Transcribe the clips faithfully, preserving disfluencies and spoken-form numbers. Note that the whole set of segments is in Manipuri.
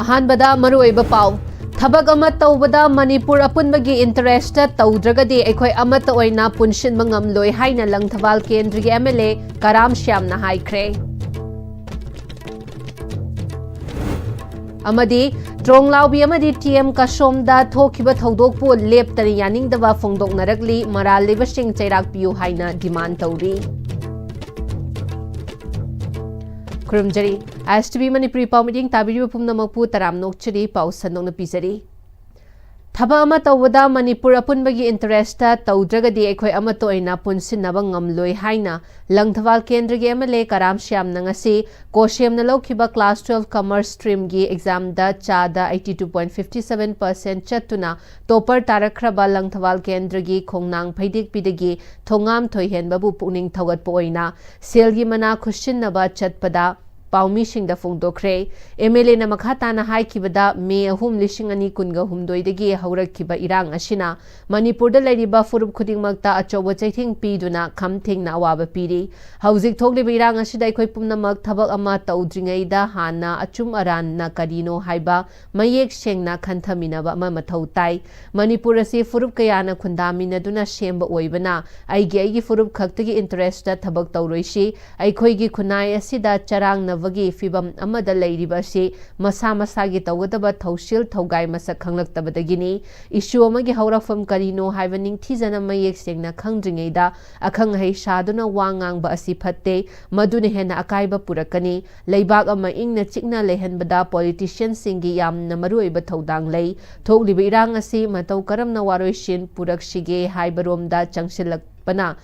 ꯑꯍꯥꯟꯕꯗ ꯃꯔꯨꯑꯣꯏꯕ ꯄꯥꯎ꯫ ꯊꯕꯛ ꯑꯃ ꯇꯧꯕꯗ ꯃꯅꯤꯄꯨꯔ ꯑꯄꯨꯟꯕꯒꯤ interest ꯇꯧꯗ꯭ꯔꯒꯗꯤ ꯑꯩꯈꯣꯏ ꯑꯃꯠꯇ ꯑꯣꯏꯅ ꯄꯨꯟꯁꯤꯟꯕ ꯉꯝꯂꯣꯏ ꯍꯥꯏꯅ ꯂꯪꯊꯕꯥꯜ ꯀꯦꯟꯗ꯭ꯔꯒꯤ M L A ꯀꯔꯥꯝ ꯁ꯭ꯌꯥꯝꯅ ꯍꯥꯏꯈ꯭ꯔꯦ꯫ ꯑꯃꯗꯤ ꯇ꯭ꯔꯣꯡꯂꯥꯎꯕꯤ ꯑꯃꯗꯤ T M ꯀꯁꯣꯝꯗ ꯊꯣꯛꯈꯤꯕ ꯊꯧꯗꯣꯛꯄꯨ ꯂꯦꯞꯇꯅ ꯌꯥꯅꯤꯡꯗꯕ ꯐꯣꯡꯗꯣꯛꯅꯔꯛꯂꯤ, ꯃꯔꯥꯜ ꯂꯩꯕꯁꯤꯡ ꯆꯩꯔꯥꯛ ꯄꯤꯌꯨ ꯍꯥꯏꯅ demand ꯇꯧꯔꯤ꯫ ꯈꯨꯔꯨꯝꯖꯔꯤ꯫ ISTV ꯃꯅꯤꯄꯨꯔꯤ ꯄꯥꯎ ꯃꯤꯠꯌꯦꯡ ꯇꯥꯕꯤꯔꯤꯕ ꯄꯨꯝꯅꯃꯛꯄꯨ ꯇꯔꯥꯝꯅ ꯑꯣꯛꯆꯔꯤ, ꯄꯥꯎ ꯁꯟꯗꯣꯛꯅ ꯄꯤꯖꯔꯤ꯫ ꯊꯕꯛ ꯑꯃ ꯇꯧꯕꯗ ꯃꯅꯤꯄꯨꯔ ꯑꯄꯨꯟꯕꯒꯤ interest ꯇꯧꯗ꯭ꯔꯒꯗꯤ ꯑꯩꯈꯣꯏ ꯑꯃꯠꯇ ꯑꯣꯏꯅ ꯄꯨꯟꯁꯤꯟꯅꯕ ꯉꯝꯂꯣꯏ ꯍꯥꯏꯅ ꯂꯪꯊꯕꯥꯜ ꯀꯦꯟꯗ꯭ꯔꯒꯤ M L A ꯀꯔꯥꯝ ꯁ꯭ꯌꯥꯝꯅ ꯉꯁꯤ ꯀꯣꯁꯦꯝꯅ ꯂꯧꯈꯤꯕ class twelve commerce stream ꯒꯤ exam ꯗ ꯆꯥꯗ eighty two point fifty seven percent ꯆꯠꯇꯨꯅ topper ꯇꯥꯔꯛꯈ꯭ꯔꯕ ꯂꯪꯊꯕꯥꯜ ꯀꯦꯟꯗ꯭ꯔꯒꯤ ꯈꯣꯡꯅꯥꯡ ꯐꯩꯗꯦꯛꯄꯤꯗꯒꯤ ꯊꯣꯉꯥꯝ ꯊꯣꯏꯍꯦꯟꯕꯕꯨ ꯄꯨꯛꯅꯤꯡ ꯊꯧꯒꯠꯄ ꯑꯣꯏꯅ ꯁꯦꯜꯒꯤ ꯃꯅꯥ ꯈꯨꯠꯁꯤꯟꯅꯕ ꯆꯠꯄꯗ ꯄꯥꯎꯃꯤꯁꯤꯡꯗ ꯐꯣꯡꯗꯣꯛꯈ꯭ꯔꯦ꯫ M L A ꯅ ꯃꯈꯥ ꯇꯥꯅ ꯍꯥꯏꯈꯤꯕꯗ, ꯃꯦ ꯑꯍꯨꯝ, ꯂꯤꯁꯤꯡ ꯑꯅꯤ ꯀꯨꯟꯒ ꯍꯨꯝꯗꯣꯏꯗꯒꯤ ꯍꯧꯔꯛꯈꯤꯕ ꯏꯔꯥꯡ ꯑꯁꯤꯅ ꯃꯅꯤꯄꯨꯔꯗ ꯂꯩꯔꯤꯕ ꯐꯨꯔꯨꯞ ꯈꯨꯗꯤꯡꯃꯛꯇ ꯑꯆꯧꯕ ꯆꯩꯊꯦꯡ ꯄꯤꯗꯨꯅ ꯈꯝ ꯊꯦꯡꯅ ꯑꯋꯥꯕ ꯄꯤꯔꯤ꯫ ꯍꯧꯖꯤꯛ ꯊꯣꯛꯂꯤꯕ ꯏꯔꯥꯡ ꯑꯁꯤꯗ ꯑꯩꯈꯣꯏ ꯄꯨꯝꯅꯃꯛ ꯊꯕꯛ ꯑꯃ ꯇꯧꯗ꯭ꯔꯤꯉꯩꯗ ꯍꯥꯟꯅ ꯑꯆꯨꯝ ꯑꯔꯥꯟꯅ ꯀꯔꯤꯅꯣ ꯍꯥꯏꯕ ꯃꯌꯦꯛ ꯁꯦꯡꯅ ꯈꯟꯊꯃꯤꯟꯅꯕ ꯑꯃ ꯃꯊꯧ ꯇꯥꯏ꯫ ꯃꯅꯤꯄꯨꯔ ꯑꯁꯤ ꯐꯨꯔꯨꯞ ꯀꯌꯥꯅ ꯈꯨꯟꯗꯥꯃꯤꯟꯅꯗꯨꯅ ꯁꯦꯝꯕ ꯑꯣꯏꯕꯅ, ꯑꯩꯒꯤ ꯑꯩꯒꯤ ꯐꯨꯔꯨꯞ ꯈꯛꯇꯒꯤ interest ꯇ ꯊꯕꯛ ꯇꯧꯔꯣꯏꯁꯤ꯫ ꯑꯩꯈꯣꯏꯒꯤ ꯈꯨꯟꯅꯥꯏ ꯑꯁꯤꯗ ꯆꯔꯥꯡꯅꯕꯒꯤ ꯐꯤꯚꯝ ꯑꯃꯗ ꯂꯩꯔꯤꯕ ꯑꯁꯤ ꯃꯁꯥ ꯃꯁꯥꯒꯤ ꯇꯧꯒꯗꯕ ꯊꯧꯁꯤꯜ ꯊꯧꯒꯥꯏ ꯃꯁꯛ ꯈꯪꯂꯛꯇꯕꯗꯒꯤꯅꯤ꯫ Issue ꯑꯃꯒꯤ ꯍꯧꯔꯛꯐꯝ ꯀꯔꯤꯅꯣ ꯍꯥꯏꯕ ꯅꯤꯡꯊꯤꯖꯅ ꯃꯌꯦꯛ ꯁꯦꯡꯅ ꯈꯪꯗ꯭ꯔꯤꯉꯩꯗ ꯑꯈꯪ ꯑꯍꯩ ꯁꯥꯗꯨꯅ ꯋꯥ ꯉꯥꯡꯕ ꯑꯁꯤ ꯐꯠꯇꯦ꯫ ꯃꯗꯨꯅ ꯍꯦꯟꯅ ꯑꯀꯥꯏꯕ ꯄꯨꯔꯛꯀꯅꯤ꯫ ꯂꯩꯕꯥꯛ ꯑꯃ ꯏꯪꯅ ꯆꯤꯛꯅ ꯂꯩꯍꯟꯕꯗ politician ꯁꯤꯡꯒꯤ ꯌꯥꯝꯅ ꯃꯔꯨꯑꯣꯏꯕ ꯊꯧꯗꯥꯡ ꯂꯩ꯫ ꯊꯣꯛꯂꯤꯕ ꯏꯔꯥꯡ ꯑꯁꯤ ꯃꯇꯧ ꯀꯔꯝꯅ ꯋꯥꯔꯣꯏꯁꯤꯟ ꯄꯨꯔꯛꯁꯤꯒꯦ ꯍꯥꯏꯕꯔꯣꯝꯗ ꯆꯪꯁꯤꯜꯂꯛꯄꯅ,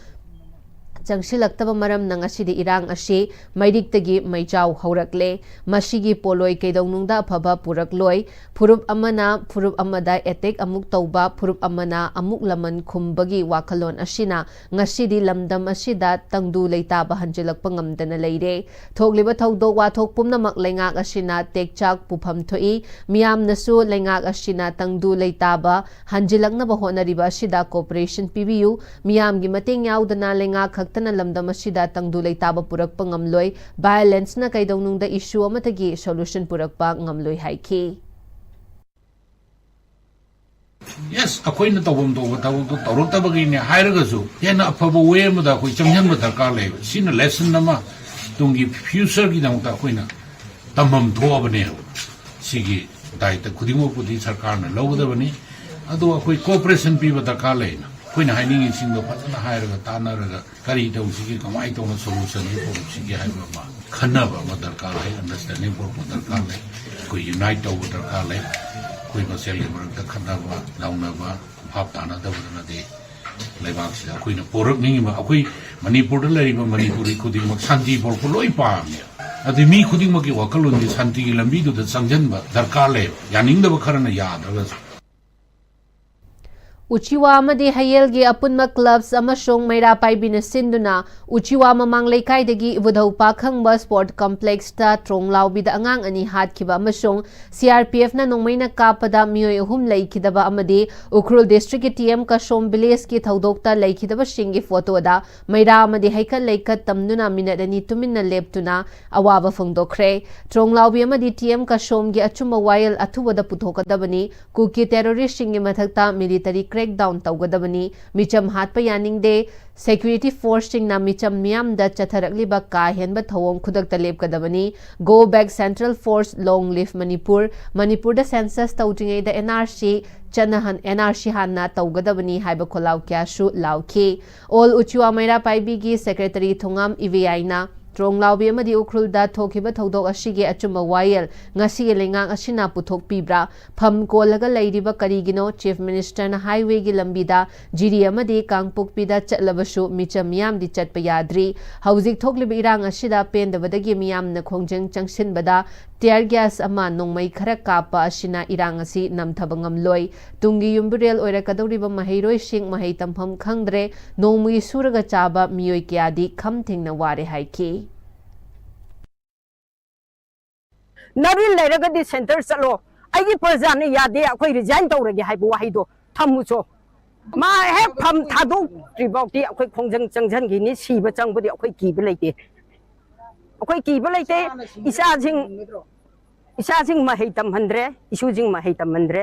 ꯆꯪꯁꯤꯜꯂꯛꯇꯕ ꯃꯔꯝꯅ ꯉꯁꯤꯗꯤ ꯏꯔꯥꯡ ꯑꯁꯤ ꯃꯩꯔꯤꯛꯇꯒꯤ ꯃꯩꯖꯥꯎ ꯍꯧꯔꯛꯂꯦ꯫ ꯃꯁꯤꯒꯤ ꯄꯣꯠꯂꯣꯏ ꯀꯩꯗꯧꯅꯨꯡꯗ ꯑꯐꯕ ꯄꯨꯔꯛꯂꯣꯏ꯫ ꯐꯨꯔꯨꯞ ꯑꯃꯅ ꯐꯨꯔꯨꯞ ꯑꯃꯗ attack ꯑꯃꯨꯛ ꯇꯧꯕ, ꯐꯨꯔꯨꯞ ꯑꯃꯅ ꯑꯃꯨꯛ ꯂꯃꯟ ꯈꯨꯝꯕꯒꯤ ꯋꯥꯈꯜꯂꯣꯟ ꯑꯁꯤꯅ ꯉꯁꯤꯗꯤ ꯂꯝꯗꯝ ꯑꯁꯤꯗ ꯇꯪꯗꯨ ꯂꯩꯇꯥꯕ ꯍꯟꯖꯤꯜꯂꯛꯄ ꯉꯝꯗꯅ ꯂꯩꯔꯦ꯫ ꯊꯣꯛꯂꯤꯕ ꯊꯧꯗꯣꯛ ꯋꯥꯊꯣꯛ ꯄꯨꯝꯅꯃꯛ ꯂꯩꯉꯥꯛ ꯑꯁꯤꯅ ꯇꯦꯛꯆꯥꯛ ꯄꯨꯐꯝ ꯊꯣꯛꯏ꯫ ꯃꯤꯌꯥꯝꯅꯁꯨ ꯂꯩꯉꯥꯛ ꯑꯁꯤꯅ ꯇꯪꯗꯨ ꯂꯩꯇꯥꯕ ꯍꯟꯖꯤꯜꯂꯛꯅꯕ ꯍꯣꯠꯅꯔꯤꯕ ꯑꯁꯤꯗ cooperation ꯄꯤꯕꯤꯌꯨ꯫ ꯃꯤꯌꯥꯝꯒꯤ ꯃꯇꯦꯡ ꯌꯥꯎꯗꯅ ꯂꯩꯉꯥꯛ ꯈꯛꯇꯅ ꯂꯝꯗꯝ ꯑꯁꯤꯗ ꯇꯪꯗꯨ ꯂꯩꯇꯥꯕ ꯄꯨꯔꯛꯄ ꯉꯝꯂꯣꯏ, violence ꯅ ꯀꯩꯗꯧꯅꯨꯡꯗ issue ꯑꯃꯠꯇꯒꯤ solution ꯄꯨꯔꯛꯄ ꯉꯝꯂꯣꯏ ꯍꯥꯏꯈꯤ꯫ Yes, ꯑꯩꯈꯣꯏꯅ ꯇꯧꯐꯝ ꯊꯣꯛꯄ ꯊꯕꯛꯇꯣ ꯇꯧꯔꯛꯇꯕꯒꯤꯅꯦ ꯍꯥꯏꯔꯒꯁꯨ, ꯍꯦꯟꯅ ꯑꯐꯕ way ꯑꯃꯗ ꯑꯩꯈꯣꯏ ꯆꯪꯁꯤꯟꯕ ꯗꯔꯀꯥꯔ ꯂꯩꯕ꯫ ꯁꯤꯅ lesson ꯑꯃ ꯇꯨꯡꯒꯤ future ꯒꯤꯗꯃꯛꯇ ꯑꯩꯈꯣꯏꯅ ꯇꯝꯐꯝ ꯊꯣꯛꯑꯕꯅꯦꯕ꯫ ꯁꯤꯒꯤ ꯗꯥꯏꯇ ꯈꯨꯗꯤꯡꯃꯛꯄꯨꯗꯤ ꯁꯔꯀꯥꯔꯅ ꯂꯧꯒꯗꯕꯅꯤ꯫ ꯑꯗꯣ ꯑꯩꯈꯣꯏ cooperation ꯄꯤꯕ ꯗꯔꯀꯥꯔ ꯂꯩꯅ, ꯑꯩꯈꯣꯏꯅ ꯍꯥꯏꯅꯤꯡꯉꯤꯁꯤꯡꯗꯣ ꯐꯖꯅ ꯍꯥꯏꯔꯒ, ꯇꯥꯟꯅꯔꯒ, ꯀꯔꯤ ꯇꯧꯁꯤꯒꯦ, ꯀꯃꯥꯏꯅ ꯇꯧꯅ solution ꯁꯦ ꯄꯨꯔꯛꯁꯤꯒꯦ ꯍꯥꯏꯕ ꯑꯃ ꯈꯟꯅꯕ ꯑꯃ ꯗꯔꯀꯥꯔ ꯂꯩ, understanding ꯄꯨꯔꯛꯄ ꯗꯔꯀꯥꯔ ꯂꯩ꯫ ꯑꯩꯈꯣꯏ unite ꯇꯧꯕ ꯗꯔꯀꯥꯔ ꯂꯩ꯫ ꯑꯩꯈꯣꯏ ꯃꯁꯦꯜꯒꯤ ꯃꯔꯛꯇ ꯈꯠꯅꯕ ꯂꯥꯎꯅꯕ, ꯚꯥꯞ ꯇꯥꯅꯗꯕꯗꯨꯅꯗꯤ ꯂꯩꯕꯥꯛꯁꯤꯗ ꯑꯩꯈꯣꯏꯅ ꯄꯣꯔꯛꯅꯤꯡꯉꯤꯕ, ꯑꯩꯈꯣꯏ ꯃꯅꯤꯄꯨꯔꯗ ꯂꯩꯔꯤꯕ ꯃꯅꯤꯄꯨꯔꯤ ꯈꯨꯗꯤꯡꯃꯛ ꯁꯥꯟꯇꯤ ꯄꯣꯔꯛꯄ ꯂꯣꯏ ꯄꯥꯝꯃꯤ꯫ ꯑꯗꯨ ꯃꯤ ꯈꯨꯗꯤꯡꯃꯛꯀꯤ ꯋꯥꯈꯜꯂꯣꯟꯗꯤ ꯁꯥꯟꯇꯤꯒꯤ ꯂꯝꯕꯤꯗꯨꯗ ꯆꯪꯁꯤꯟꯕ ꯗꯔꯀꯥꯔ ꯂꯩꯌꯦꯕ, ꯌꯥꯅꯤꯡꯗꯕ ꯈꯔꯅ ꯌꯥꯗ꯭ꯔꯒꯁꯨ꯫ ꯎꯆꯤꯋꯥ ꯑꯃꯗꯤ ꯍꯌꯦꯜꯒꯤ ꯑꯄꯨꯟꯕ clubs ꯑꯃꯁꯨꯡ ꯃꯩꯔꯥ ꯄꯥꯏꯕꯤꯅ ꯁꯤꯟꯗꯨꯅ ꯎꯆꯤꯋꯥ ꯃꯃꯥꯡ ꯂꯩꯀꯥꯏꯗꯒꯤ ꯏꯕꯨꯙꯧ ꯄꯥꯈꯪꯕ sport complex ꯇ ꯇ꯭ꯔꯣꯡ ꯂꯥꯎꯕꯤꯗ ꯑꯉꯥꯡ ꯑꯅꯤ ꯍꯥꯠꯈꯤꯕ ꯑꯃꯁꯨꯡ C R P F ꯅ ꯅꯣꯡꯃꯩꯅ ꯀꯥꯞꯄꯗ ꯃꯤꯑꯣꯏ ꯑꯍꯨꯝ ꯂꯩꯈꯤꯗꯕ ꯑꯃꯗꯤ ꯎꯈ꯭ꯔꯨꯜ district ꯀꯤ T M ꯀꯁꯣꯝ village ꯀꯤ ꯊꯧꯗꯣꯛꯇ ꯂꯩꯈꯤꯗꯕꯁꯤꯡꯒꯤ photo ꯗ ꯃꯩꯔꯥ ꯑꯃꯗꯤ ꯍꯩꯀꯠ ꯂꯩꯀꯠ ꯇꯝꯗꯨꯅ minute ꯑꯅꯤ ꯇꯨꯃꯤꯟꯅ ꯂꯦꯞꯇꯨꯅ ꯑꯋꯥꯕ ꯐꯣꯡꯗꯣꯛꯈ꯭ꯔꯦ꯫ ꯇ꯭ꯔꯣꯡ ꯂꯥꯎꯕꯤ ꯑꯃꯗꯤ T M ꯀꯁꯣꯝꯒꯤ ꯑꯆꯨꯝꯕ ꯋꯥꯌꯦꯜ ꯑꯊꯨꯕꯗ ꯄꯨꯊꯣꯛꯀꯗꯕꯅꯤ꯫ ꯀꯨꯀꯤ terrorist ꯁꯤꯡꯒꯤ ꯃꯊꯛꯇ military crackdown ꯇꯧꯒꯗꯕꯅꯤ꯫ ꯃꯤꯆꯝ ꯍꯥꯠꯄ ꯌꯥꯅꯤꯡꯗꯦ꯫ Security force ꯁꯤꯡꯅ ꯃꯤꯆꯝ ꯃꯤꯌꯥꯝꯗ ꯆꯠꯊꯔꯛꯂꯤꯕ ꯀꯥ ꯍꯦꯟꯕ ꯊꯧꯑꯣꯡ ꯈꯨꯗꯛꯇ ꯂꯦꯞꯀꯗꯕꯅꯤ꯫ Go back Central Force, long live Manipur꯫ ꯃꯅꯤꯄꯨꯔꯗ census ꯇꯧꯗ꯭ꯔꯤꯉꯩꯗ N R C ꯆꯠꯅꯍꯟ-, N R C ꯍꯥꯟꯅ ꯇꯧꯒꯗꯕꯅꯤ ꯍꯥꯏꯕ ꯈꯣꯜꯂꯥꯎ ꯀꯌꯥꯁꯨ ꯂꯥꯎꯈꯤ꯫ All ꯎꯆꯤꯋꯥ ꯃꯩꯔꯥ ꯄꯥꯏꯕꯤꯒꯤ secretary ꯊꯣꯉꯥꯝ ꯏꯕꯦꯌꯥꯏꯅ ꯇ꯭ꯔꯣꯡ ꯂꯥꯎꯕꯤ ꯑꯃꯗꯤ ꯎꯈ꯭ꯔꯨꯜꯗ ꯊꯣꯛꯈꯤꯕ ꯊꯧꯗꯣꯛ ꯑꯁꯤꯒꯤ ꯑꯆꯨꯝꯕ ꯋꯥꯌꯦꯜ ꯉꯁꯤꯒꯤ ꯂꯩꯉꯥꯛ ꯑꯁꯤꯅ ꯄꯨꯊꯣꯛꯄꯤꯕ꯭ꯔꯥ? ꯐꯝ ꯀꯣꯜꯂꯒ ꯂꯩꯔꯤꯕ ꯀꯔꯤꯒꯤꯅꯣ? Chief Minister ꯅ highway ꯒꯤ ꯂꯝꯕꯤꯗ ꯖꯤꯔꯤ ꯑꯃꯗꯤ ꯀꯥꯡꯄꯣꯛꯄꯤꯗ ꯆꯠꯂꯕꯁꯨ ꯃꯤꯆꯝ ꯃꯤꯌꯥꯝꯗꯤ ꯆꯠꯄ ꯌꯥꯗ꯭ꯔꯤ꯫ ꯍꯧꯖꯤꯛ ꯊꯣꯛꯂꯤꯕ ꯏꯔꯥꯡ ꯑꯁꯤꯗ ꯄꯦꯟꯗꯕꯗꯒꯤ ꯃꯤꯌꯥꯝꯅ ꯈꯣꯡꯖꯪ ꯆꯪꯁꯤꯟꯕꯗ tear gas ꯑꯃ ꯅꯣꯡꯃꯩ ꯈꯔ ꯀꯥꯞꯄ ꯑꯁꯤꯅ ꯏꯔꯥꯡ ꯑꯁꯤ ꯅꯝꯊꯕ ꯉꯝꯂꯣꯏ꯫ ꯇꯨꯡꯒꯤ ꯌꯨꯝꯕꯤꯔꯦꯜ ꯑꯣꯏꯔꯛꯀꯗꯧꯔꯤꯕ ꯃꯍꯩꯔꯣꯏꯁꯤꯡ ꯃꯍꯩ ꯇꯝꯐꯝ ꯈꯪꯗ꯭ꯔꯦ꯫ ꯅꯣꯡꯃꯒꯤ ꯁꯨꯔꯒ ꯆꯥꯕ ꯃꯤꯑꯣꯏ ꯀꯌꯥꯗꯤ ꯈꯝ ꯊꯦꯡꯅ ꯋꯥꯔꯦ ꯍꯥꯏꯈꯤ꯫ ꯅꯔꯤꯟ ꯂꯩꯔꯒꯗꯤ centre ꯆꯠꯂꯣ, ꯑꯩꯒꯤ ꯄ꯭ꯔꯖꯥꯅ ꯌꯥꯗꯦ, ꯑꯩꯈꯣꯏ resign ꯇꯧꯔꯒꯦ ꯍꯥꯏꯕ ꯋꯥꯍꯩꯗꯣ ꯊꯝꯃꯨꯆꯣ꯫ ꯃꯥ ꯍꯦꯛ ꯐꯝ ꯊꯥꯗꯣꯛꯇ꯭ꯔꯤ ꯐꯥꯎꯗꯤ ꯑꯩꯈꯣꯏ ꯈꯣꯡꯖꯪ ꯆꯪꯁꯤꯟꯈꯤꯅꯤ꯫ ꯁꯤꯕ ꯆꯪꯕꯗꯤ ꯑꯩꯈꯣꯏ ꯀꯤꯕ ꯂꯩꯇꯦ, ꯑꯩꯈꯣꯏ ꯀꯤꯕ ꯂꯩꯇꯦ꯫ ꯏꯆꯥꯁꯤꯡ ꯏꯆꯥꯁꯤꯡ ꯃꯍꯩ ꯇꯝꯍꯟꯗ꯭ꯔꯦ, ꯏꯁꯨꯁꯤꯡ ꯃꯍꯩ ꯇꯝꯍꯟꯗ꯭ꯔꯦ꯫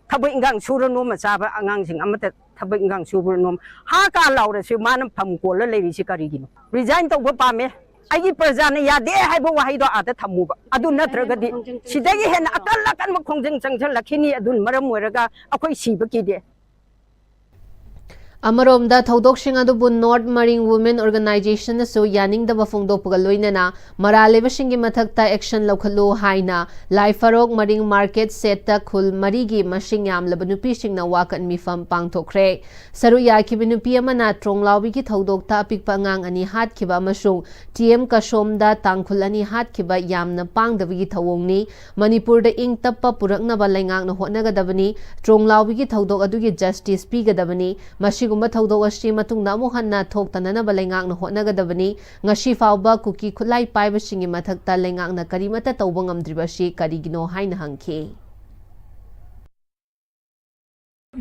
ꯊꯕꯛ ꯏꯟꯈꯥꯡ ꯁꯨꯔ ꯅꯣꯝꯃ ꯆꯥꯕ ꯑꯉꯥꯡꯁꯤꯡ ꯑꯃꯠꯇ ꯊꯕꯛ ꯏꯟꯈꯥꯡ ꯁꯨꯔ ꯅꯣꯝ ꯍꯥ ꯀꯥ ꯂꯥꯎꯔꯁꯨ ꯃꯥꯅ ꯐꯝ ꯀꯣꯜꯂ ꯂꯩꯔꯤꯁꯤ ꯀꯔꯤꯒꯤꯅꯣ? ꯔꯤꯖꯥꯏꯟ ꯇꯧꯕ ꯄꯥꯝꯃꯦ꯫ ꯑꯩꯒꯤ ꯄ꯭ꯔꯖꯥꯅ ꯌꯥꯗꯦ ꯍꯥꯏꯕ ꯋꯥꯍꯩꯗꯣ ꯑꯥꯗ ꯊꯝꯃꯨꯕ꯫ ꯑꯗꯨ ꯅꯠꯇ꯭ꯔꯒꯗꯤ ꯁꯤꯗꯒꯤ ꯍꯦꯟꯅ ꯑꯀꯟ ꯑꯀꯟꯕ ꯈꯣꯡꯖꯪ ꯆꯪꯁꯤꯜꯂꯛꯈꯤꯅꯤ꯫ ꯑꯗꯨꯅ ꯃꯔꯝ ꯑꯣꯏꯔꯒ ꯑꯩꯈꯣꯏ ꯁꯤꯕ ꯀꯤꯗꯦ꯫ ꯑꯃꯔꯣꯝꯗ ꯊꯧꯗꯣꯛꯁꯤꯡ ꯑꯗꯨꯕꯨ ꯅꯣꯔꯠ ꯃꯔꯤꯡ ꯋꯨꯃꯦꯟ ꯑꯣꯔꯒꯅꯥꯏꯖꯦꯁꯟꯅꯁꯨ ꯌꯥꯅꯤꯡꯗꯕ ꯐꯣꯡꯗꯣꯛꯄꯒ ꯂꯣꯏꯅꯅ ꯃꯔꯥꯜ ꯂꯩꯕꯁꯤꯡꯒꯤ ꯃꯊꯛꯇ ꯑꯦꯛꯁꯟ ꯂꯧꯈꯠꯂꯨ ꯍꯥꯏꯅ ꯂꯥꯏꯐꯔꯣꯛ ꯃꯔꯤꯡ ꯃꯥꯔꯀꯦꯠ ꯁꯦꯠꯇ ꯈꯨꯜ ꯃꯔꯤꯒꯤ ꯃꯁꯤꯡ ꯌꯥꯝꯂꯕ ꯅꯨꯄꯤꯁꯤꯡꯅ ꯋꯥꯀꯠ ꯃꯤꯐꯝ ꯄꯥꯡꯊꯣꯛꯈ꯭ꯔꯦ꯫ ꯁꯔꯨꯛ ꯌꯥꯈꯤꯕ ꯅꯨꯄꯤ ꯑꯃꯅ ꯇ꯭ꯔꯣꯡꯂꯥꯎꯕꯤꯒꯤ ꯊꯧꯗꯣꯛꯇ ꯑꯄꯤꯛꯄ ꯑꯉꯥꯡ ꯑꯅꯤ ꯍꯥꯠꯈꯤꯕ ꯑꯃꯁꯨꯡ ꯇꯤ ꯑꯦꯝ ꯀꯁꯣꯝꯗ ꯇꯥꯡꯈꯨꯜ ꯑꯅꯤ ꯍꯥꯠꯈꯤꯕ ꯌꯥꯝꯅ ꯄꯥꯡꯗꯕꯒꯤ ꯊꯧꯑꯣꯡꯅꯤ꯫ ꯃꯅꯤꯄꯨꯔꯗ ꯏꯪ ꯇꯞꯄ ꯄꯨꯔꯛꯅꯕ ꯂꯩꯉꯥꯛꯅ ꯍꯣꯠꯅꯒꯗꯕꯅꯤ꯫ ꯇ꯭ꯔꯣꯡꯂꯥꯎꯕꯤꯒꯤ ꯊꯧꯗꯣꯛ ꯑꯗꯨꯒꯤ ꯖꯁꯇꯤꯁ ꯄꯤꯒꯗꯕꯅꯤ꯫ ꯃꯁꯤꯒꯨꯝꯕ ꯊꯧꯗꯣꯛ ꯑꯁꯤ ꯃꯇꯨꯡꯗ ꯑꯃꯨꯛ ꯍꯟꯅ ꯊꯣꯛꯇꯅꯅꯕ ꯂꯩꯉꯥꯛꯅ ꯍꯣꯠꯅꯒꯗꯕꯅꯤ꯫ ꯉꯁꯤ ꯐꯥꯎꯕ ꯀꯨꯀꯤ ꯈꯨꯠꯂꯥꯏ ꯄꯥꯏꯕꯁꯤꯡꯒꯤ ꯃꯊꯛꯇ ꯂꯩꯉꯥꯛꯅ ꯀꯔꯤꯃꯠꯇ ꯇꯧꯕ ꯉꯝꯗ꯭ꯔꯤꯕꯁꯤ ꯀꯔꯤꯒꯤꯅꯣ ꯍꯥꯏꯅ ꯍꯪꯈꯤ꯫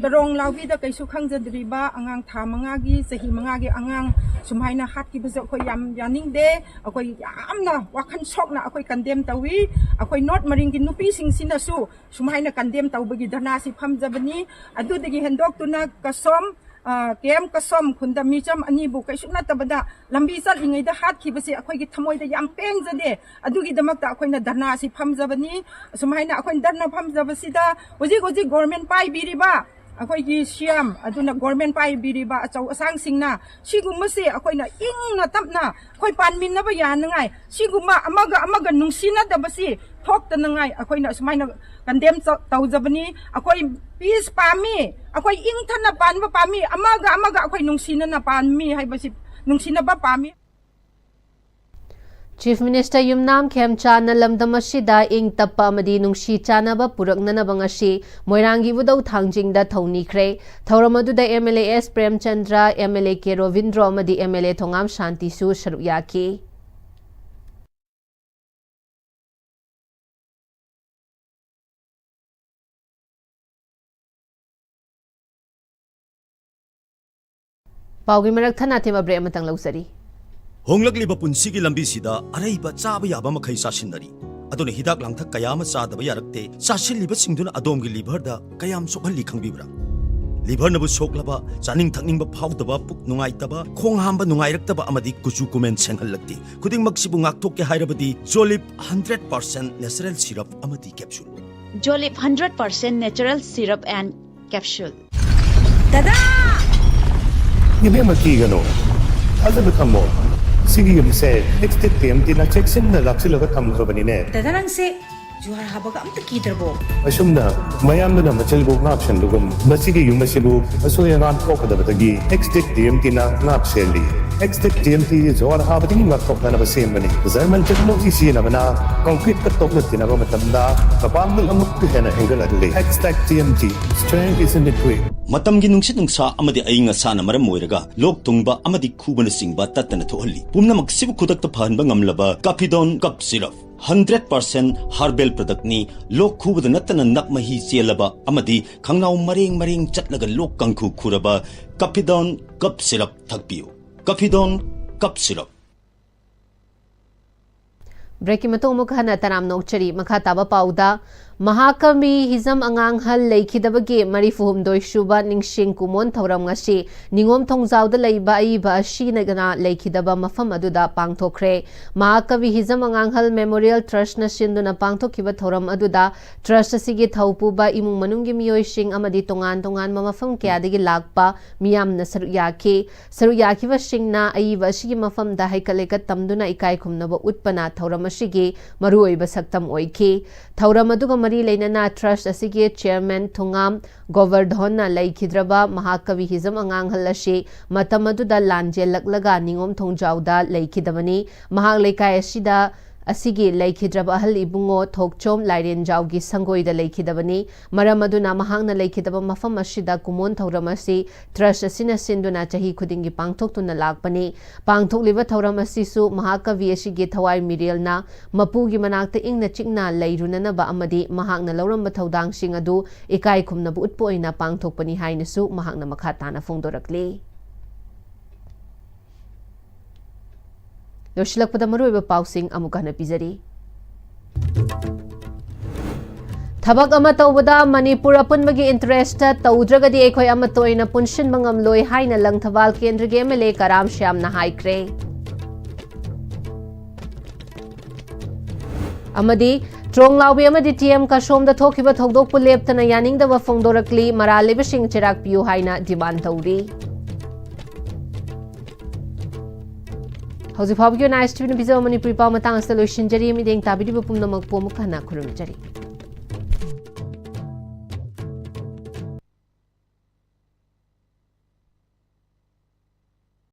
ꯗꯔꯣꯡ ꯂꯥꯎꯕꯤꯗ ꯀꯩꯁꯨ ꯈꯪꯖꯗ꯭ꯔꯤꯕ ꯑꯉꯥꯡ ꯊꯥ ꯃꯉꯥꯒꯤ, ꯆꯍꯤ ꯃꯉꯥꯒꯤ ꯑꯉꯥꯡ ꯁꯨꯃꯥꯏꯅ ꯍꯥꯠꯈꯤꯕꯁꯦ ꯑꯩꯈꯣꯏ ꯌꯥꯝ ꯌꯥꯅꯤꯡꯗꯦ꯫ ꯑꯩꯈꯣꯏ ꯌꯥꯝꯅ ꯋꯥꯈꯜ ꯁꯣꯛꯅ ꯑꯩꯈꯣꯏ ꯀꯟꯗꯦꯝ ꯇꯧꯏ꯫ ꯑꯩꯈꯣꯏ ꯅꯣꯔꯠ ꯃꯔꯤꯡꯒꯤ ꯅꯨꯄꯤꯁꯤꯡꯁꯤꯅꯁꯨ ꯁꯨꯃꯥꯏꯅ ꯀꯟꯗꯦꯝ ꯇꯧꯕꯒꯤ ꯙꯔꯅꯥꯁꯤ ꯐꯝꯖꯕꯅꯤ꯫ ꯑꯗꯨꯗꯒꯤ ꯍꯦꯟꯗꯣꯛꯇꯨꯅ ꯀꯁꯣꯝ, ꯑ, ꯀꯦ ꯑꯦꯝ ꯀꯁꯣꯝ ꯈꯨꯟꯗ ꯃꯤꯆꯝ ꯑꯅꯤꯕꯨ ꯀꯩꯁꯨ ꯅꯠꯇꯕꯗ ꯂꯝꯕꯤ ꯆꯠꯂꯤꯉꯩꯗ ꯍꯥꯠꯈꯤꯕꯁꯤ ꯑꯩꯈꯣꯏꯒꯤ ꯊꯃꯣꯏꯗ ꯌꯥꯝ ꯄꯦꯟꯖꯗꯦ꯫ ꯑꯗꯨꯒꯤꯗꯃꯛꯇ ꯑꯩꯈꯣꯏꯅ ꯙꯔꯅꯥꯁꯤ ꯐꯝꯖꯕꯅꯤ꯫ ꯁꯨꯃꯥꯏꯅ ꯑꯩꯈꯣꯏꯅ ꯙꯔꯅꯥ ꯐꯝꯖꯕꯁꯤꯗ ꯍꯧꯖꯤꯛ ꯍꯧꯖꯤꯛ ꯒꯣꯔꯃꯦꯟ ꯄꯥꯏꯕꯤꯔꯤꯕ, ꯑꯩꯈꯣꯏꯒꯤ ꯁꯤ ꯑꯦꯝ ꯑꯗꯨꯅ ꯒꯣꯔꯃꯦꯟ ꯄꯥꯏꯕꯤꯔꯤꯕ ꯑꯆꯧ ꯑꯁꯥꯡꯁꯤꯡꯅ ꯁꯤꯒꯨꯝꯕꯁꯦ ꯑꯩꯈꯣꯏꯅ ꯏꯪꯅ ꯇꯞꯅ ꯑꯩꯈꯣꯏ ꯄꯥꯟꯃꯤꯟꯅꯕ ꯌꯥꯅꯉꯥꯏ, ꯁꯤꯒꯨꯝꯕ ꯑꯃꯒ ꯑꯃꯒ ꯅꯨꯡꯁꯤꯅꯗꯕꯁꯤ ꯊꯣꯛꯇꯅꯉꯥꯏ ꯑꯩꯈꯣꯏꯅ ꯑꯁꯨꯃꯥꯏꯅ ꯀꯟꯗꯦꯝ ꯇꯧꯖꯕꯅꯤ꯫ ꯑꯩꯈꯣꯏ ꯄꯤꯁ ꯄꯥꯝꯃꯤ, ꯑꯩꯈꯣꯏ ꯏꯪꯊꯅ ꯄꯥꯟꯕ ꯄꯥꯝꯃꯤ, ꯑꯃꯒ ꯑꯃꯒ ꯑꯩꯈꯣꯏ ꯅꯨꯡꯁꯤꯅꯅ ꯄꯥꯟꯃꯤ ꯍꯥꯏꯕꯁꯤ, ꯅꯨꯡꯁꯤꯅꯕ ꯄꯥꯝꯃꯤ꯫ ꯆꯤꯐ ꯃꯤꯅꯤꯁꯇꯔ ꯌꯨꯝꯅꯥꯝ ꯈꯦꯝꯆꯥꯟꯅ ꯂꯝꯗꯝ ꯑꯁꯤꯗ ꯏꯪ ꯇꯞꯄ ꯑꯃꯗꯤ ꯅꯨꯡꯁꯤ ꯆꯥꯟꯅꯕ ꯄꯨꯔꯛꯅꯅꯕ ꯉꯁꯤ ꯃꯣꯏꯔꯥꯡꯒꯤ ꯏꯕꯨꯙꯧ ꯊꯥꯡꯖꯤꯡꯗ ꯊꯧꯅꯤꯈ꯭ꯔꯦ꯫ ꯊꯧꯔꯝ ꯑꯗꯨꯗ M L A S Premchandra, M L A K Robindro ꯑꯃꯗꯤ ꯑꯦꯝ ꯑꯦꯜ ꯑꯦ ꯊꯣꯉꯥꯝ ꯁꯥꯟꯇꯤꯁꯨ ꯁꯔꯨꯛ ꯌꯥꯈꯤ꯫ ꯄꯥꯎꯒꯤ ꯃꯔꯛ ꯊꯠꯅ ꯊꯦꯝꯕ ꯕ꯭ꯔꯦꯛ ꯑꯃꯇꯪ ꯂꯧꯖꯔꯤ꯫ ꯍꯣꯡꯂꯛꯂꯤꯕ ꯄꯨꯟꯁꯤꯒꯤ ꯂꯝꯕꯤꯁꯤꯗ ꯑꯔꯩꯕ ꯆꯥꯕ ꯌꯥꯕ ꯃꯈꯩ ꯆꯥꯁꯤꯟꯅꯔꯤ꯫ ꯑꯗꯨꯅ ꯍꯤꯗꯥꯛ ꯂꯥꯡꯊꯛ ꯀꯌꯥ ꯑꯃ ꯆꯥꯗꯕ ꯌꯥꯔꯛꯇꯦ꯫ ꯆꯥꯁꯤꯜꯂꯤꯕꯁꯤꯡꯗꯨꯅ ꯑꯗꯣꯝꯒꯤ ꯂꯤꯚꯔꯗ ꯀꯌꯥꯝ ꯁꯣꯛꯍꯜꯂꯤ ꯈꯪꯕꯤꯕ꯭ꯔꯥ? ꯂꯤꯚꯔꯅꯕꯨ ꯁꯣꯛꯂꯕ, ꯆꯥꯅꯤꯡ ꯊꯛꯅꯤꯡꯕ ꯐꯥꯎꯗꯕ, ꯄꯨꯛ ꯅꯨꯡꯉꯥꯏꯇꯕ, ꯈꯣꯡ ꯍꯥꯝꯕ ꯅꯨꯡꯉꯥꯏꯔꯛꯇꯕ ꯑꯃꯗꯤ ꯀꯨꯆꯨ ꯀꯨꯃꯦꯟ ꯁꯦꯡꯍꯜꯂꯛꯇꯦ꯫ ꯈꯨꯗꯤꯡꯃꯛꯁꯤꯕꯨ ꯉꯥꯛꯊꯣꯛꯀꯦ ꯍꯥꯏꯔꯕꯗꯤ ꯖꯣꯂꯤꯞ ꯍꯟꯗ꯭ꯔꯦꯠ ꯄꯥꯔꯁꯦꯟ ꯅꯦꯆꯔꯦꯜ ꯁꯤꯔꯞ ꯑꯃꯗꯤ capsule. Jolip hundred percent natural syrup and capsule. ꯗꯗꯥ! ꯏꯕꯦꯝꯃ, ꯀꯤꯒꯅꯨ꯫ ꯊꯥꯖꯕ ꯊꯝꯃꯣ꯫ ꯁꯤꯒꯤ ꯌꯨꯝꯁꯦ ꯑꯦꯛꯁꯇꯦꯛ ꯇꯤ ꯑꯦꯝ ꯇꯤꯅ ꯆꯦꯛꯁꯤꯟꯅ ꯂꯥꯛꯁꯤꯜꯂꯒ ꯊꯝꯈ꯭ꯔꯕꯅꯤꯅꯦ꯫ ꯗꯗꯥ, ꯅꯪꯁꯦ ꯖꯨꯍꯥꯔ ꯍꯥꯕꯒ ꯑꯝꯇ ꯀꯤꯗ꯭ꯔꯕꯣ? ꯑꯁꯨꯝꯅ ꯃꯌꯥꯝꯗꯨꯅ ꯃꯆꯤꯜꯕꯨ ꯉꯥꯛ ꯁꯦꯟꯕꯒꯨꯝ, ꯃꯁꯤꯒꯤ ꯌꯨꯝ ꯑꯁꯤꯕꯨ ꯑꯁꯣꯏ ꯑꯉꯥꯝ ꯊꯣꯛꯀꯗꯕꯗꯒꯤ ꯑꯦꯛꯁꯇꯦꯛ ꯇꯤ ꯑꯦꯝ ꯇꯤꯅ ꯉꯥꯛ ꯁꯦꯜꯂꯤ꯫ ꯑꯦꯛꯁꯇꯦꯛ ꯇꯤ ꯑꯦꯝ ꯇꯤ ꯖꯨꯍꯥꯔ ꯍꯥꯕꯗꯒꯤ ꯉꯥꯛꯊꯣꯛꯅꯅꯕ ꯁꯦꯝꯕꯅꯤ꯫ ꯖꯔꯃꯟ ꯇꯦꯛꯅꯣꯂꯣꯖꯤ ꯁꯤꯖꯤꯟꯅꯕꯅ ꯀꯪꯀ꯭ꯔꯤꯠꯀ ꯇꯣꯛꯅ ꯇꯤꯟꯅꯕ ꯃꯇꯝꯗ ꯃꯄꯥꯡꯒꯜ ꯑꯃꯨꯛꯀ ꯍꯦꯟꯅ ꯍꯦꯟꯒꯠꯍꯜꯂꯤ꯫ Xtech T M T, strength is in the grip. ꯃꯇꯝꯒꯤ ꯅꯨꯡꯁꯤꯠ ꯅꯨꯡꯁꯥ ꯑꯃꯗꯤ ꯑꯏꯪ ꯑꯁꯥꯅ ꯃꯔꯝ ꯑꯣꯏꯔꯒ ꯂꯣꯛ ꯊꯨꯡꯕ ꯑꯃꯗꯤ ꯈꯨꯕꯅꯆꯤꯡꯕ ꯇꯠꯇꯅ ꯊꯣꯛꯍꯜꯂꯤ꯫ ꯄꯨꯝꯅꯃꯛꯁꯤꯕꯨ ꯈꯨꯗꯛꯇ ꯐꯍꯟꯕ ꯉꯝꯂꯕ ꯀꯥꯐꯤꯗꯣꯟ cough syrup. Hundred percent herbal ꯄ꯭ꯔꯗꯛꯅꯤ꯫ ꯂꯣꯛ ꯈꯨꯕꯗ ꯅꯠꯇꯅ ꯅꯞ ꯃꯍꯤ ꯆꯦꯜꯂꯕ ꯑꯃꯗꯤ ꯈꯪꯅꯥꯎ ꯃꯔꯦꯡ ꯃꯔꯦꯡ ꯆꯠꯂꯒ ꯂꯣꯛ ꯀꯥꯡꯈꯨ ꯈꯨꯔꯕ ꯀꯥꯐꯤꯗꯣꯟ ꯀꯞ ꯁꯤꯔꯞ ꯊꯛꯄꯤꯌꯨ꯫ ꯀꯥꯐꯤꯗꯣꯟ cough syrup. ꯕ꯭ꯔꯦꯛꯀꯤ ꯃꯇꯨꯡ ꯑꯃꯨꯛ ꯍꯟꯅ ꯇꯔꯥꯝꯅ ꯑꯣꯛꯆꯔꯤ꯫ ꯃꯈꯥ ꯇꯥꯕ ꯄꯥꯎꯗ, ꯃꯍꯥꯀꯕꯤ ꯍꯤꯖꯝ ꯑꯉꯥꯡꯍꯜ ꯂꯩꯈꯤꯗꯕꯒꯤ ꯃꯔꯤꯐꯨ ꯍꯨꯝꯗꯣꯏ ꯁꯨꯕ ꯅꯤꯡꯁꯤꯡ ꯀꯨꯃꯣꯟ ꯊꯧꯔꯝ ꯉꯁꯤ ꯅꯤꯉꯣꯝ ꯊꯣꯡꯖꯥꯎꯗ ꯂꯩꯕ ꯑꯏꯕ ꯑꯁꯤꯅ ꯂꯩꯈꯤꯗꯕ ꯃꯐꯝ ꯑꯗꯨꯗ ꯄꯥꯡꯊꯣꯛꯈ꯭ꯔꯦ꯫ ꯃꯍꯥꯀꯕꯤ ꯍꯤꯖꯝ ꯑꯉꯥꯡꯍꯜ ꯃꯦꯃꯣꯔꯤꯌꯦꯜ ꯇ꯭ꯔꯁꯠꯅ ꯁꯤꯟꯗꯨꯅ ꯄꯥꯡꯊꯣꯛꯈꯤꯕ ꯊꯧꯔꯝ ꯑꯗꯨꯗ ꯇ꯭ꯔꯁꯠ ꯑꯁꯤꯒꯤ ꯊꯧꯄꯨꯕ, ꯏꯃꯨꯡ ꯃꯅꯨꯡꯒꯤ ꯃꯤꯑꯣꯏꯁꯤꯡ ꯑꯃꯗꯤ ꯇꯣꯉꯥꯟ ꯇꯣꯉꯥꯟꯕ ꯃꯐꯝ ꯀꯌꯥꯗꯒꯤ ꯂꯥꯛꯄ ꯃꯤꯌꯥꯝꯅ ꯁꯔꯨꯛ ꯌꯥꯈꯤ꯫ ꯁꯔꯨꯛ ꯌꯥꯈꯤꯕꯁꯤꯡꯅ ꯑꯏꯕ ꯑꯁꯤꯒꯤ ꯃꯐꯝꯗ ꯍꯩꯀꯠ ꯂꯩꯀꯠ ꯇꯝꯗꯨꯅ ꯏꯀꯥꯏ ꯈꯨꯝꯅꯕ ꯎꯠꯄꯅ ꯊꯧꯔꯝ ꯑꯁꯤꯒꯤ ꯃꯔꯨꯑꯣꯏꯕ ꯁꯛꯇꯝ ꯑꯣꯏꯈꯤ꯫ ꯊꯧꯔꯝ ꯑꯗꯨꯒ ꯃꯔꯤ ꯂꯩꯅꯅ ꯇ꯭ꯔꯁꯠ ꯑꯁꯤꯒꯤ ꯆꯦꯌꯔꯃꯦꯟ ꯊꯨꯉꯥꯝ ꯒꯣꯕꯔꯙꯣꯟꯅ ꯂꯩꯈꯤꯗ꯭ꯔꯕ ꯃꯍꯥꯀꯕꯤ ꯍꯤꯖꯝ ꯑꯉꯥꯡꯍꯜ ꯑꯁꯤ ꯃꯇꯝ ꯑꯗꯨꯗ ꯂꯥꯟꯖꯦꯜꯂꯛꯂꯒ ꯅꯤꯉꯣꯝ ꯊꯣꯡꯖꯥꯎꯗ ꯂꯩꯈꯤꯗꯕꯅꯤ꯫ ꯃꯍꯥꯛ ꯂꯩꯀꯥꯏ ꯑꯁꯤꯗ, ꯑꯁꯤꯒꯤ ꯂꯩꯈꯤꯗ꯭ꯔꯕ ꯑꯍꯜ ꯏꯕꯨꯡꯉꯣ ꯊꯣꯛꯆꯣꯝ ꯂꯥꯏꯔꯦꯟꯖꯥꯎꯒꯤ ꯁꯪꯒꯣꯏꯗ ꯂꯩꯈꯤꯗꯕꯅꯤ꯫ ꯃꯔꯝ ꯑꯗꯨꯅ ꯃꯍꯥꯛꯅ ꯂꯩꯈꯤꯗꯕ ꯃꯐꯝ ꯑꯁꯤꯗ ꯀꯨꯃꯣꯟ ꯊꯧꯔꯝ ꯑꯁꯤ ꯇ꯭ꯔꯁꯠ ꯑꯁꯤꯅ ꯁꯤꯟꯗꯨꯅ ꯆꯍꯤ ꯈꯨꯗꯤꯡꯒꯤ ꯄꯥꯡꯊꯣꯛꯇꯨꯅ ꯂꯥꯛꯄꯅꯤ꯫ ꯄꯥꯡꯊꯣꯛꯂꯤꯕ ꯊꯧꯔꯝ ꯑꯁꯤꯁꯨ ꯃꯍꯥꯀꯕꯤ ꯑꯁꯤꯒꯤ ꯊꯋꯥꯏ ꯃꯤꯔꯦꯜꯅ ꯃꯄꯨꯒꯤ ꯃꯅꯥꯛꯇ ꯏꯪꯅ ꯆꯤꯛꯅ ꯂꯩꯔꯨꯅꯅꯕ ꯑꯃꯗꯤ ꯃꯍꯥꯛꯅ ꯂꯧꯔꯝꯕ ꯊꯧꯗꯥꯡꯁꯤꯡ ꯑꯗꯨ ꯏꯀꯥꯏ ꯈꯨꯝꯅꯕ ꯎꯠꯄ ꯑꯣꯏꯅ ꯄꯥꯡꯊꯣꯛꯄꯅꯤ ꯍꯥꯏꯅꯁꯨ ꯃꯍꯥꯛꯅ ꯃꯈꯥ ꯇꯥꯅ ꯐꯣꯡꯗꯣꯔꯛꯂꯤ꯫ ꯂꯣꯏꯁꯤꯜꯂꯛꯄꯗ ꯃꯔꯨꯑꯣꯏꯕ ꯄꯥꯎꯁꯤꯡ ꯑꯃꯨꯛ ꯍꯟꯅ ꯄꯤꯖꯔꯤ꯫ ꯊꯕꯛ ꯑꯃ ꯇꯧꯕꯗ ꯃꯅꯤꯄꯨꯔ ꯑꯄꯨꯟꯕꯒꯤ interest ꯇꯧꯗ꯭ꯔꯒꯗꯤ ꯑꯩꯈꯣꯏ ꯑꯃꯠꯇ ꯑꯣꯏꯅ ꯄꯨꯟꯁꯤꯟꯕ ꯉꯝꯂꯣꯏ ꯍꯥꯏꯅ ꯂꯪꯊꯕꯥꯜ ꯀꯦꯟꯗ꯭ꯔꯒꯤ MLA ꯀꯔꯥꯝ ꯁ꯭ꯌꯥꯝꯅ ꯍꯥꯏꯈ꯭ꯔꯦ꯫ ꯑꯃꯗꯤ ꯇ꯭ꯔꯣꯡꯂꯥꯎꯕꯤ ꯑꯃꯗꯤ TM ꯀꯁꯣꯝꯗ ꯊꯣꯛꯈꯤꯕ ꯊꯧꯗꯣꯛꯄꯨ ꯂꯦꯞꯇꯅ ꯌꯥꯅꯤꯡꯗꯕ ꯐꯣꯡꯗꯣꯔꯛꯂꯤ, ꯃꯔꯥꯜ ꯂꯩꯕꯁꯤꯡ ꯆꯩꯔꯥꯛ ꯄꯤꯌꯨ ꯍꯥꯏꯅ demand ꯇꯧꯔꯤ꯫ ꯍꯧꯖꯤꯛ ꯐꯥꯎꯕꯒꯤ ꯑꯣꯏꯅ ISTVꯅ ꯄꯤꯖꯕ ꯃꯅꯤꯄꯨꯔꯤ ꯄꯥꯎ ꯃꯇꯥꯡ ꯑꯁꯤꯗ ꯂꯣꯏꯁꯤꯟꯖꯔꯤ꯫ ꯃꯤꯠꯌꯦꯡ ꯇꯥꯕꯤꯔꯤꯕ ꯄꯨꯝꯅꯃꯛꯄꯨ ꯑꯃꯨꯛ ꯍꯟꯅ ꯈꯨꯔꯨꯝꯖꯔꯤ꯫